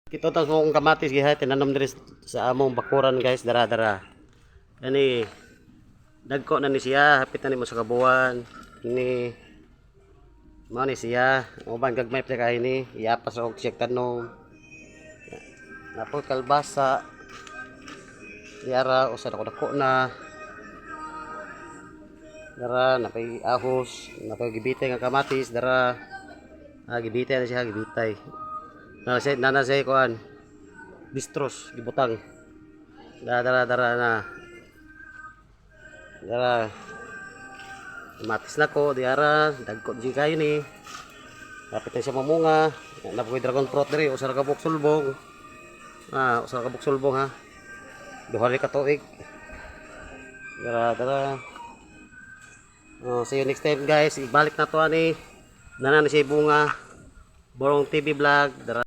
Kito tas mong kamatis gihay tinanom diri sa among bakuran, guys, dara dara. Ani dagko na ni siya, hapit na nimo sa kabuan. Ni mao ni siya, uban gagmay pa kay ni, iapas og siya tanom. Napo kalbasa. Diara usa dako dako na. Dara napay ahos, napay gibitay nga kamatis, dara. Ah, gibitay na siya, gibitay. Nana siya kuan. Bistros gibutang. Dara dara dara na. Dara. Kamatis na ko, diara, dagko di kayo ni. Kapit na siya mamunga. Napoy dragon fruit diri, usa ra ka buok sulbong. Ah, usa ra ka buok sulbong ha. 2 ra ka tuig. Dara dara. Oh, see you next time, guys. Ibalik na to ani. Nana na siya bunga. Borong TV vlog. Dara.